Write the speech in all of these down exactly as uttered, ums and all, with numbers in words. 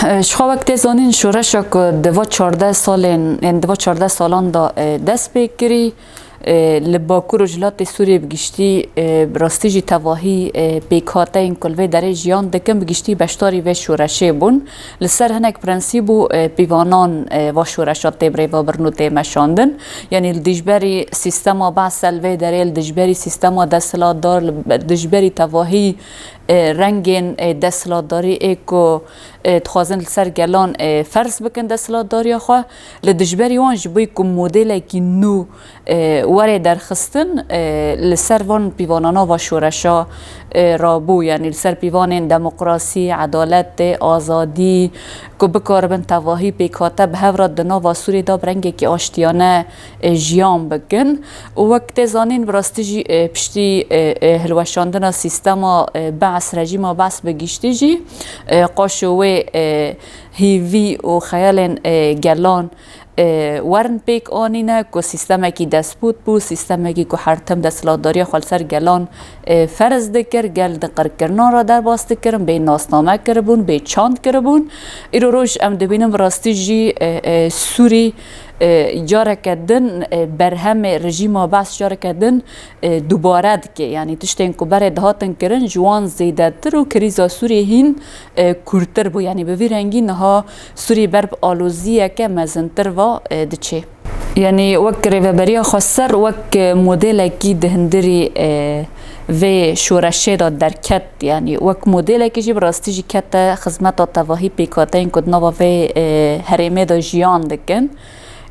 E, ji xwe wek tê zanîn, şoreşa ku di va çardeh salên, ên di va çardeh salan de, e, dest pê kirî, e, li Bakur û Rojhilatê Sûriyê bi giştî, e, bi rastî jî tevahî, e, pêkhateyên ku li vê derê jiyan dikin, bi giştî beşdarî vê şoreşê bûn. Li ser hinek prensîb û, e, pîvanan, e, va şoreşa tê birêvebirin û tê meşandin. Yanî li dijberî sîstema Be'se li vê derê, li dijberî sîstema desthilatdar, li be-, dijberî tevahî, e, rengên, e, desthilatdarî ê ku, e, dixwazin li ser gelan, e, ferz bikin desthilatdariya xwe, li dijberî wan ji bo ku modelekî nû, e, were derxistin, e, li ser van pîvanana va şoreşa, e, rabû, yanî li ser pîvanên demokrasî, edaletê, azadî, ku bikaribin tevahî pêkhate bi hev re di nava Sûriyê de bi rengekî aştiyane, e, jiyan bikin. Û wek tê zanîn, bi rastî jî, e, piştî, e, e, hilweşandina sîstema, e, Be'es, rejîma Be'es bi giştî jî, e, qaşo wê, e, hêvî û xeyalên, e, gelan, e, werin pêk anîne ku sîstemekî despot bû, sîstemekî ku her tim desthilatdariya xwe li ser gelan, e, ferz dikir, gel di qirkirinan re derbas dikirin, bê nasname kiribûn, bê çand kiribûn. Îro roj em dibînin bi rastî jî, e, e, Sûrî, e, careke din, e, berhemê rejîma Be'es careke din, e, dubare dike. Yanî tiştên ku berê dihatin kirin ji wan zêdetir û krîza Sûriyê hîn, e, kûrtir bû. Yanî bi vî rengî niha Sûrî ber bi aloziyeke mezintir va, e, diçe. Yanî wek Rêveberiya Xweser, wek modelekî di hundirî, e, vê şoreşê de derket. Yanî wek modelekî jî bi rastî jî kete xizmeta tevahî pêkhateyên ku di nava vê, e, herêmê de jiyan dikin.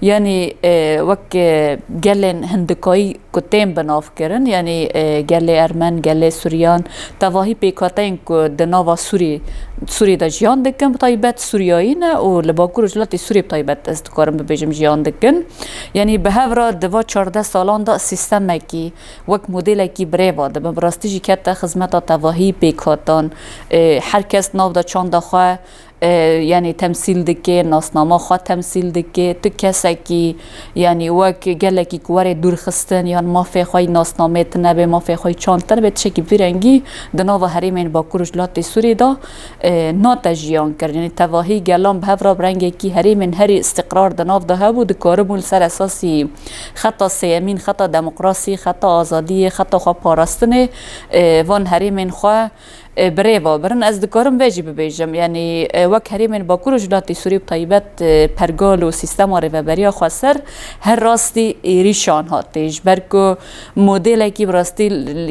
Yanî, e, wek, e, gelên hindikayî ku tên binavkirin, yanî, e, gelê Ermen, gelê Suryan, tevahî pêkhateyên ku di nava Sûrî, Sûrî de jiyan dikin, bi taybet Sûriyayî ne û li Bakur û Rojhilatê Sûriyê bi taybet, ez dikarim bibêjim, jiyan dikin. Yanî bi hev re di va çardeh salan de sîstemekî wek modelekî birêva dibin. Bi rastî jî kete xizmeta tevahî pêkhatan. E, her kes nav de çanda xwe, e, yanî temsîl dike, nasnama xwe temsîl dike. Tu kesekî, yanî wek gelekî ku were dûrxistin yan mafê xwe yî nasnamê tune be, mafê xwe yî çand tune be, tiştekî vî rengî di nava herêmên Bakur û Rojhilatê Sûriyê de, e, nate jiyan kirin. Yanî tevahî gelan bi hev re bi rengekî herêmên herî îstiqrar di nav de hebû, dikaribûn li ser esasî xeta sêyemîn, xeta demokrasî, xeta azadiyê, xeta xweparastinê, e, van herêmên xwe, e, birêva birin. Ez dikarim vê jî bibêjim. Yanî, e, wek herêmên Bakur û Rojhilatê Sûriyê bi taybet, e, pergal û sîstema Rêveberiya Xweser her rastî êrîşan hatê. Ji ber ku modelekî bi rastî,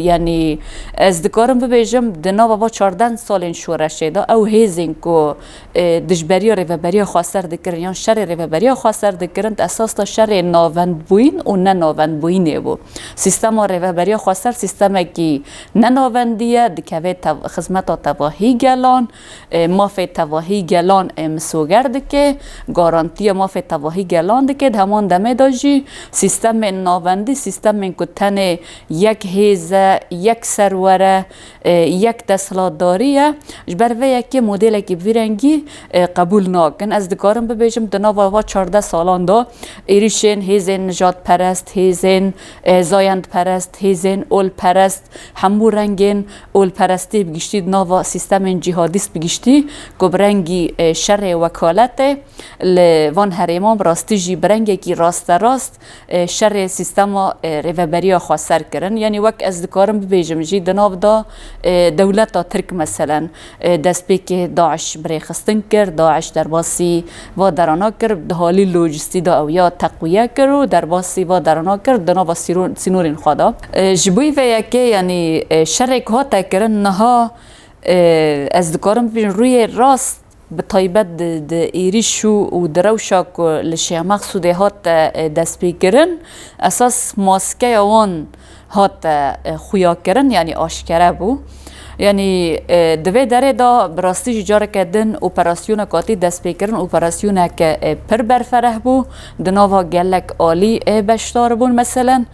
yanî ez dikarim bibêjim, di nava va çardeh salên şoreşê de ew hêzên ku, e, dijberiya Rêveberiya Xweser dikirin yan şerê Rêveberiya Xweser dikirin, di esas de şerê navendbûyîn û nenavendbûyînê bû. Sîstema Rêveberiya Xweser sîstemekî nenavendî ye, dikeve tev-, xizmeta tevahî gelan, e, mafê tevahî gelan, e, misoger dike, garantiya mafê tevahî gelan dike. Di heman demê de jî sîstemên navendî, sîstemên ku tenê yek hêz e, yek serwer e, e, yek desthilatdarî ye. Ji ber vê yekê modelekî bi vî rengî, e, qebûl nakin. Ez dikarim bibêjim, di nava va çardeh salan de êrîşên hêzên nijadperest, hêzên, e, zayendperest, hêzên olperest, hemû rengên olperestî bi giştî di nava sîstemên cîhadîst bi giştî ku bi rengî, e, şerê wekaletê li van herêman bi rastî jî bi rengekî rasterast, e, şerê sîstema, e, Rêveberiya Xweser kirin. Yanî wek ez dikarim bibêjim jî di nav de, e, dewleta Tirk meselen, e, destpêkê DAIŞ bi rêxistin kir, DAIŞ derbasî va derana kir, di halî lojîstî de ew ya teqwiye kir û derbasî va derana kir di nava sîro-, sînorên xwe de. E, ji bo vê yekê, yanî, e, şerê ku hate kirin niha, e, ez dikarim bibêjim rûyê rast bi taybet di, di êrîş û, û di rewşa ku li Şêx Meqsûdê hate, e, destpêkirin, esas maskeya wan hate, e, xuyakirin, yanî aşkere bû. Yanî, e, di vê derê de bi rastî jî careke din operasyona ku hatî destpêkirin, operasyoneke, e, pir berfereh bû, di nava gelek alî, e, beşdar bûn. Meselen,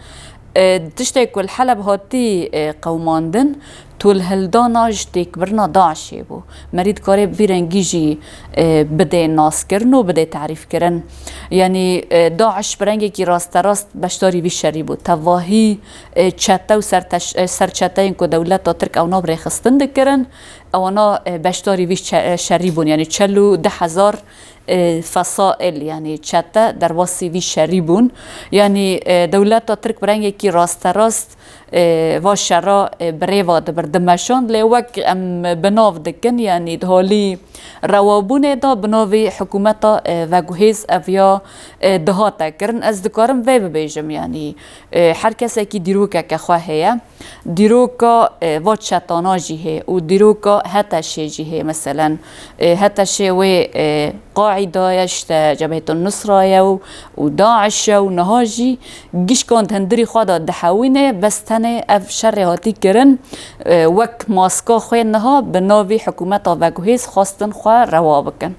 e, tiştê ku li Heleb hatî, e, qewimandin, tolhildana ji têkbirina DAIŞê bû. Merî dikare bi vî rengî jî, e, bidê naskirin û bidê tarîfkirin. Yanî, e, DAIŞ bi rengekî rasterast beşdarî vî şerî bû. Tevahî, e, çete û serteş-, e, serçeteyên ku dewleta Tirk ewna bi rêxistin dikirin, Ewana, e, beşdarî vî şe-, e, şerî bûn, yanî çel û du hezar, e, fesail, yanî çete derbasî vî şerî bûn. Yanî, e, dewleta Tirk bi rengekî rasterast, e, va şera, e, bi rê ve dibir, dimeşand, lê wek em bi nav dikin, yanî di holî rewabûnê de bi navê hikûmeta, e, veguhêz ev ya, e, dihate kirin. Ez dikarim vê bibêjim, yanî, e, her kesekî dîrokeke xwe heye. Dîroka, e, va çetana jî hê û dîroka HTŞ'ê jî hê. Meselen, e, HTŞ'ê wê, e, Qaîda ye, işte Cebhetun Nusra ye û, û DAIŞ e û niha jî gişkan di hundirî xwe de dihewîne, bes tenê ev şerê hatî kirin, e, wek maska xwe niha bi navî hikûmeta veguhêz xwestin xwe rewa bikin.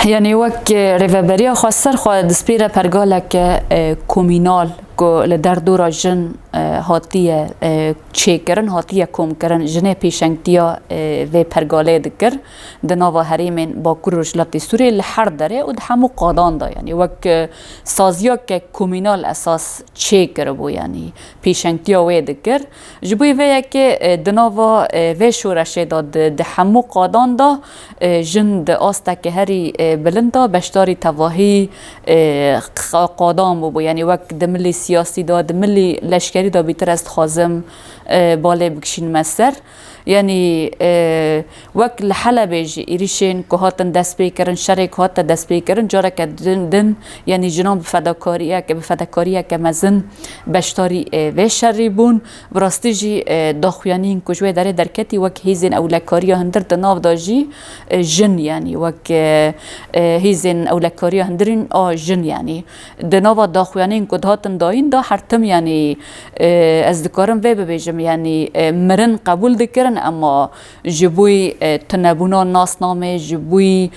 Yanî wek, e, Rêveberiya Xweser xwe dispêre pergaleke, e, komînal ku li derdora jin, e, hatiye, e, çêkirin, hatiye komkirin, jinê pêşengtiya, e, vê pergalê dikir di nava herêmên Bakur Rojhilatê Sûriyê li her derê û di hemû qadan de, yanî wek, e, saziyeke komînal esas çêkiribû, yanî pêşengtiya wê dikir. Ji bo vê yekê, e, di nava, e, vê şoreşê de di, di hemû qadan de, e, jin di asteke herî, e, bilind de beşdarî tevahî, e, q-, qadan bûbû. Yanî wek di milî siyasî de, di milî leşkerî de bîtir ez dixwazim, e, balê bikişînime ser. Yanî, e, wek li Helebê jî êrîşên ku hatin destpêkirin, şerê ku hate destpêkirin, careke din, din, yanî jinan bi fedakariyeke, bi fedakariyeke mezin beşdarî, e, vê şerî bûn. Bi rastî jî, e, daxuyaniyên ku ji wê derê derketî wek hêzên ewlekariya hundir di nav de jî, e, jin, yanî wek, e, e, hêzên ewlekariya hundirîn a jin, yanî di nava daxuyaniyên ku dihatin dayîn de her tim, yanî, e, ez dikarim vê bibêjim, yanî, e, mirin qebûl dikirin, ema ji bo, e, tunebûna nasnamê, ji bo, e,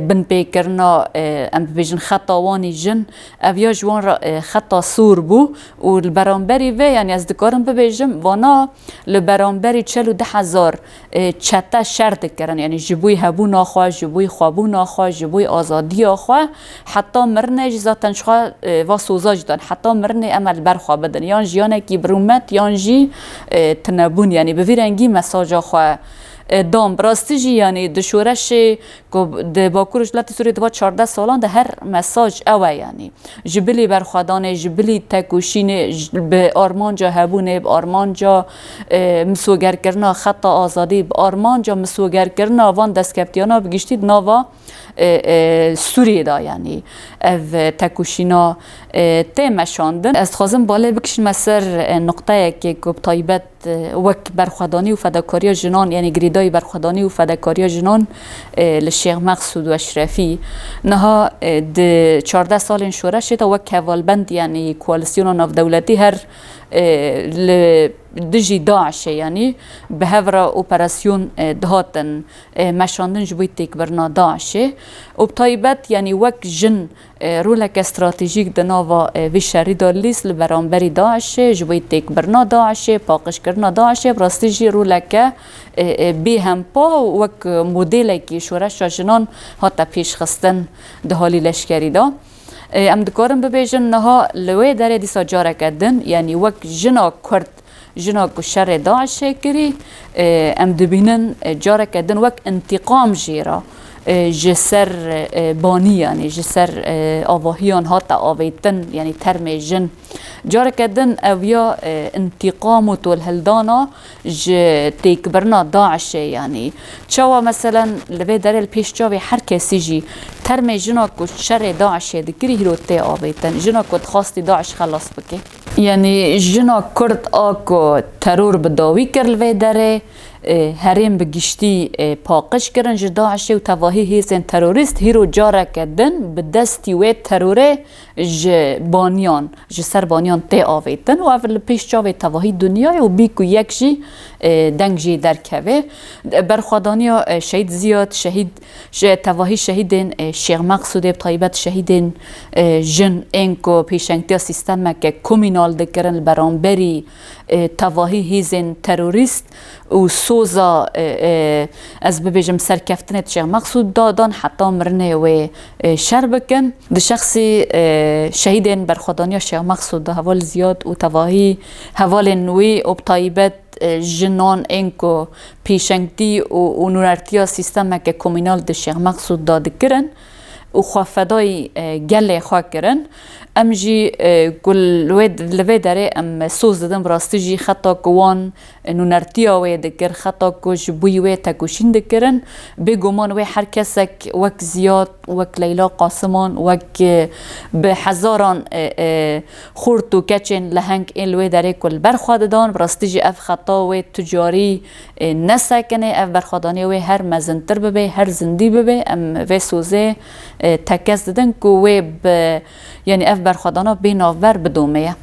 binpêkirina, e, em bibêjin xeta wan î jin, ev ya ji wan re, e, xeta sor bû û li beramberî vê, yanî ez dikarim bibêjim, vana li beramberî çel û du hezar, e, çete şer dikirin, yanî ji bo hebûna xwe, ji bo xwebûna xwe, ji bo azadiya xwe, heta mirinê jî zaten ji xwe, e, va soza jî dan, heta mirinê em li ber xwe bidin, yan jiyanekî bi rûmet, yan jî, e, tunebûn, yanî bi vî rengî mesaja xwe, e, dan. Bi rastî jî, yanî di şoreşê ku di Bakur Rojhilatê Sûriyê di va çardeh salan de her mesaj ew e, yanî ji bilî berxwedanê, ji bilî tekoşînê, ji, bi armanca hebûnê, bi armanca, e, misogerkirina xeta azadî, bi armanca misogerkirina van destkeftiyana bi giştî di nava, e, e, Sûriyê de, yanî ev tekoşîna, e, tê meşandin. Ez dixwazim balê bikişînme ser, e, nuqteyekê ku bi taybet, e, wek berxwedanî û fedakariya jinan, yanî girêdayî berxwedanî û fedakariya jinan, e, li Şêx Meqsûd û Eşrefî. Niha, e, di çardeh salên şoreşê de wek hevalbend, yanî koalîsyona navdewletî her, e, li dijî DAIŞ'ê, yanî bi hev re operasyon, e, dihatin, e, meşandin ji bo têkbirina DAIŞ'ê. Û bi taybet, yanî wek jin, e, roleke stratejîk di nava, e, vî şerî de lîst li beramberî DAIŞ'ê, ji bo têkbirina DAIŞ'ê, paqijkirina DAIŞ'ê, bi rastî jî roleke, e, e, bêhempa û wek modelekî şoreşa jinan hate pêşxistin di halî leşkerî de. E, em dikarin bibêjin niha li wê derê dîsa careke din, yanî wek jina Kurd, jina ku şerê DAIŞ'ê kirî, e, em dibînin, e, careke din wek întîqam jê re, e, ji ser, e, banî, yanî ji ser, e, avahiyan hate avêtin, yanî termê jin. Careke din ev ya, e, întîqam û tolhildana ji têkbirina DAIŞ'ê, yanî çawa meselen li vê derê li pêş çavê her kesî jî termê jina ku şerê DAIŞ'ê dikirî hîro tê avêtin, jina ku dixwastî DAIŞ xelas bike. Yanî jina Kurd a ku teror bi dawî kir li vê derê, e, herêm bi giştî, e, paqij kirin ji DAIŞ'ê û tevahî hêzên terorîst, hîro careke din bi destî wê terorê ji baniyan, ji ser baniyan tê avêtin û ev li pêş çavê tevahî dinyayê û bî ku yek jî, e, deng jê derkeve. Berxwedaniya, e, Şehîd Ziyad, şehîd, ji tevahî şehîdên, e, Şêx Meqsûdê, bi taybet şehîdên, e, jin ên ku pêşengtiya sîstemeke komînal dikirin li beramberî, e, tevahî hêzên terorîst û soza, e, e, ez bibêjim serkeftinê di Şêx Meqsûd de dan heta mirinê wê, e, şer bikin. Di şexsî, e, şehîdên berxwedaniya Şêx Meqsûd de heval Ziyad û tevahî hevalên wî û bi taybet e, jinan ên ku pêşengtî û, û nûnertiya sîstemeke komînal di Şêx Meqsûd de dikirin û xwefedayî, e, gelê xwe kirin. Em jî, e, ku li wê, li vê derê em soz didin, bi rastî jî xeta ku wan nûnertiya wê dikir, xeta ku ji bo wê tekoşîn dikirin, bêguman wê her kesek wek Ziyad, wek Leyla Qasiman, wek, e, bi hezaran, e, e, xort û keçên leheng ên li wê derê ku li ber xwe didan, bi rastî jî ev xeta wê tu carî, e, nesekine, ev berxwedaniyê wê her mezintir bibe, her zindî bibe. Em vê sozê, e, tekez didin ku wê bi, yanî ev berxwedana bê navber bidomeye.